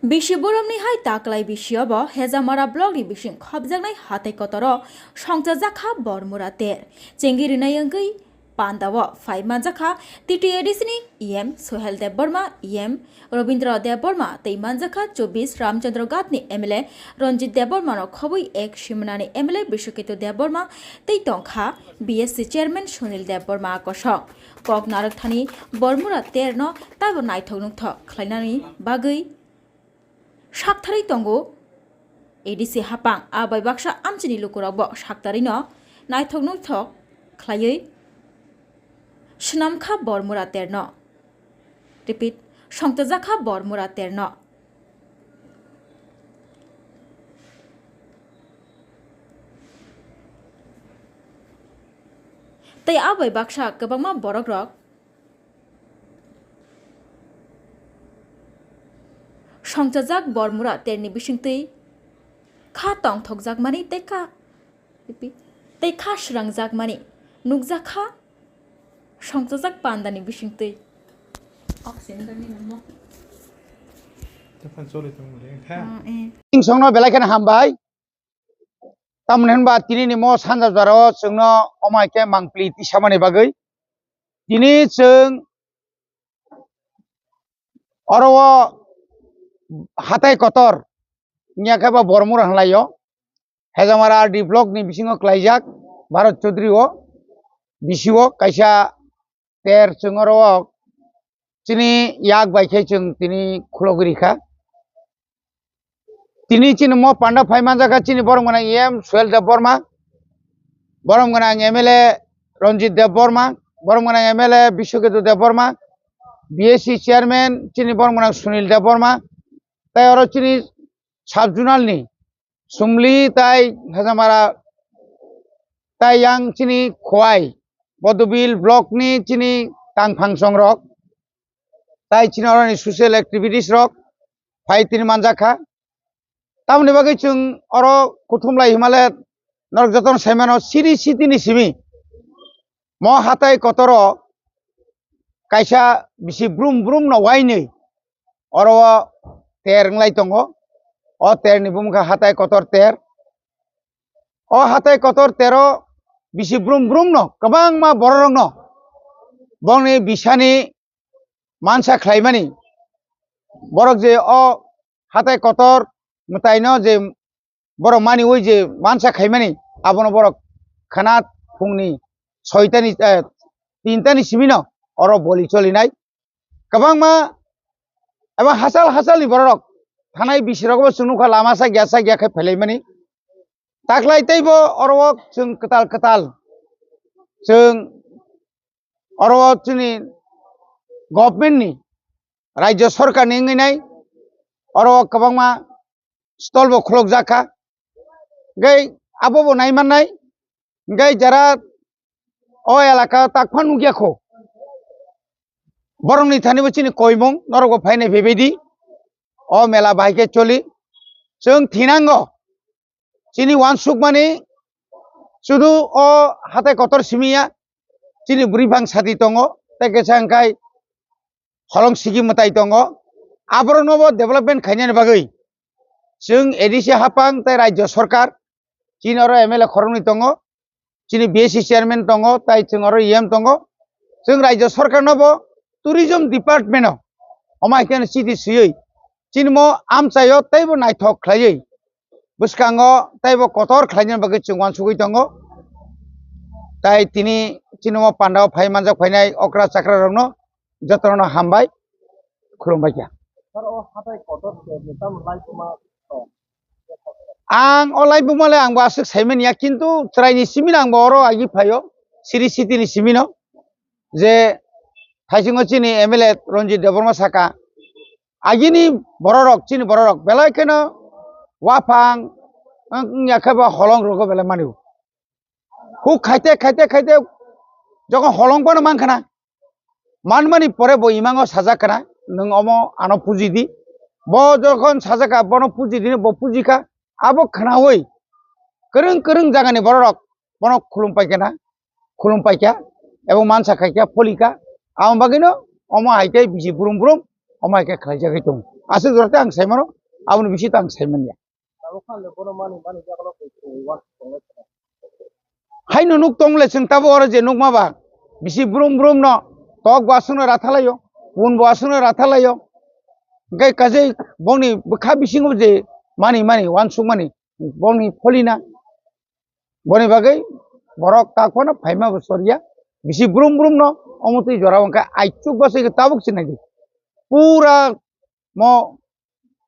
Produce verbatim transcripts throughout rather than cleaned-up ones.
Bisi boromni hai taklai bisio bo Hejamara block ni bising khopjaknai hatai kotoro songchajakha Bormura ter. Chengi rinai wngwi pandao phai manjakha T T A D C ni E M Sohel Debbarma, E M Robindra Debbarma tei manjakha chobbish Ramchandra Ghat ni M L A Ranjit Debbarma no khobwi ek Simnani M L A Biswaketu Debbarma tei tongkha B S C chairman Sunil Debbarma kosong. Kok narwkthani Bormura ter no taibo naithok nukthok khlainani bagwi saktharwi tongo A D C hapang. A bai baksa amchini lukurokbo saktharwino naithok nuthok khlaiwi swnamkha Bormura terno. Repeat, songchajakha Bormura terno. Tei a bai baksa kwbangma borokrok songchajak Bormura terni bisingtwi kha tongthokjakmani tei kha, tei kha srangjakmani nukjakha songchajak pandani bisingtwi. Oxygen gani namo. Tepan choli tong le kha. Ah, eh. Ingsongno belai kheno hambai. Tamoni hinba tini ni mo sanja jora o chwngno omai khe mangpli tisamani bagwi. Tini chwng oro o hatai kotor wngya khe bo Bormura hwnlaio. Hejamara R D block ni bisingo klaijak Bharat Chaudhary o bisi o kaisa ter chwng oro o chini yak bai khe chwng tini khulogwi rikha. Tini chini mo panda phai manjakha chini borom gwnang E M Suel Debbarma, borom gwnang M L A Ranjit Debbarma, borom gwnang M L A Biswaketu Debbarma, B S C chairman chini borom gwnang Sunil Debbarma, tei oro chini sub zonal ni Sumli tai Hejamara tai yang chini Khowai Bodobil block ni chini tangphang chongrok tai chini oroni social activities rok phai tini manjakha. Tamoni bagwi chwng oro kuthumlai himale norok jotono saimano siri sitini simi mo hatai kotoro kaisa bisi brum brum no wainwi oro o ter wnglai tongo. O ter ni bumung kha hatai kotor ter. O hatai kotor tero bisi brum brum no kwbangma borok rok no bongni bisani mansa khlaimani borok je o hatai kotor mwtai no je borok mani oi je mansa khaimani abono borok khana phungni soitani, eh, tintani simino oro boli cholinai. Kwbangma eba hachal hachalni bororok thanai bisirokbo chwng nukha lama sakya sakya khe phelaimani. Taklai teibo oro o chwng kwtal kwtal chwng oro o chini government ni, rajya sorkar ni wngwi nai oro o kwbangma stall bo khulukjak kha. Hingke abo bo nai mannai, hingke jara o elaka takphano nukya kho. Borokni thani bo chini koimung, norok bo phainai phaibaidi. O mela bahai khe choli. Chwng thinango. Chini uansukmani sudu o hatai kotor simi ya. Chini bwrwi phang sati tongo. Tei kisa hingkai holong sigi mwtai tongo. Aborokno bo development khainani bagwi chwng A D C hapang tei rajya sorkar, chini oro M L A khoroknwi tongo, chini B S C chairman tongo, tai chwng oro E M tongo. Chwng rajya sorkarno bo tourism department-o omo hai kheno chiti swiwi chini mo amchaio teibo naithok khlaiwi bwskango teibo kotor khlainani bagwi chwng uansugwi tongo. Tai tini chini mo pandao phai manjak phainai okra chakra rokno jotono hambai, khulumbai kha. Sir, o hatai kotor se neta lai kuma to. Ang o lai buma le ang bo aswk sai manya, kintu chwraini simi ang bo oro agi phaio, siri sitini simi no je thaisingo chini M L A Ranjit Debbarma saka, agini bororok, chini bororok belai kheno waphang wng ya khe bo holong rogo belai mani. Huk khaite khaite khaite jokon holong bono mankha na, manmani pore bo imango sajak kana, "Nwng omo ano puji di." Bo jokhon sajak kha, bono puji di, bo puji kha. Abo khnaui kwrwng kwrwng jagani bororok bono khulum pai kana, khulum pai kha, ebo mansa khai kha, pholi kha. Amo bagwino omo hai khe bisi brum brum omo hai khe khlaijagwi tongo. Aswk jora tei ang sai mano, aboni bisi to ang sai manya. Haino nuk tong le chwng tabo oro je nukma ba bisi brum brum no tok bo aswkno ratha laio, pun bo aswkno ratha laio. Hwnkhe kajai bongni bwkha bisingo je mani mani uansuk mani bongni pholina. Boni bagwi borok kak phano phaima bo soriya. Bisi brum brum no omo twi jora hwnkhe aichuk bwsai khe tabuk sinai di. Pura mo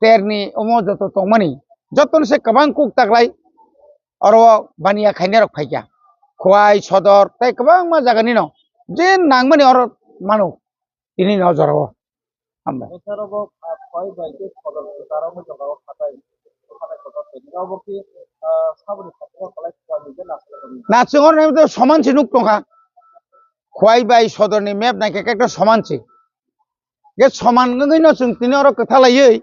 terni omo joto tongmani jotono se kwbang kuk taklai oro baniya khainai rok phaikha. Khowai, Sodor tei kwbangma jaga nino je nangmani oro mano tini no jorao. Hambai. Oro bo, ah, Khowai bai tei Sodor kwcharo wngwi tongo, hatai, hatai kotor tei abo khe, ah, saboni khatungma kwlai Khowai bai tei Nasik. Na chwng oro naimwtwi soman se nuk tongkha. Khowai bai Sodorni map naikhe khe ekta soman se. Ge soman wngwi no chwng tini oro kwtha laiwi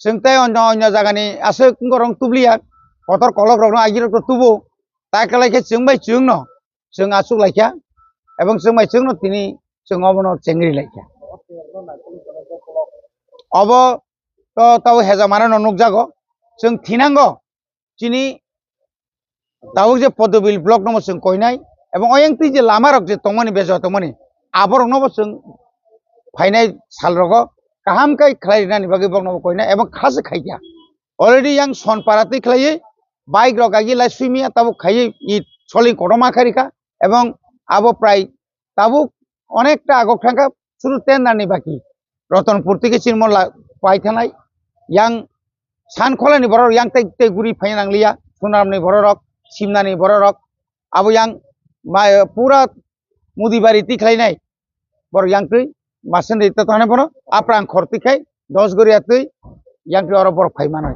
chwng tei onyo onyo jagani aswk wngorok tubliya, kotor kolok rokno agirokno tubu, ta kwlai khe chwng bai chwngno chwng achuk laikha, ebong chwng bai chwngno tini chwng obono chengri laikha. Obo to tabo heja manano nukjago, chwng thinango chini tabuk je Podobil block no bo chwng koinai, ebong oyang twi je lama rok je tongmani, bejo tongmani, aborok no bo chwng phainai sal rogo kaham kai khlai rinani bagwi borok no bo koinai, ebong kha se khaikha. Already yang Sonpara twi khlaiwi bike rok agi lai swimia tabuk khaiwi i soling kotorma kharikha, ebong abo prai tabuk onekta agok thangkha, sudu tender ni baki. Rotonpur tike chini mo la-, pai thanai, yang Sankholani borok yang tei, tei guri phaina nangliya, Sunamni borok rok, Simnani borok rok, abo yang ma-, pura Mudibari tikhlainai borok yang twi, masen ri to thani bono, Aprang khor tikhai, Dosgoria twi, yang twi oro borok phai manai.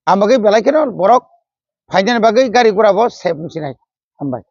Amogwi belai kheno borok phainani bagwi gari gura bo sep wngsinai. Hambai.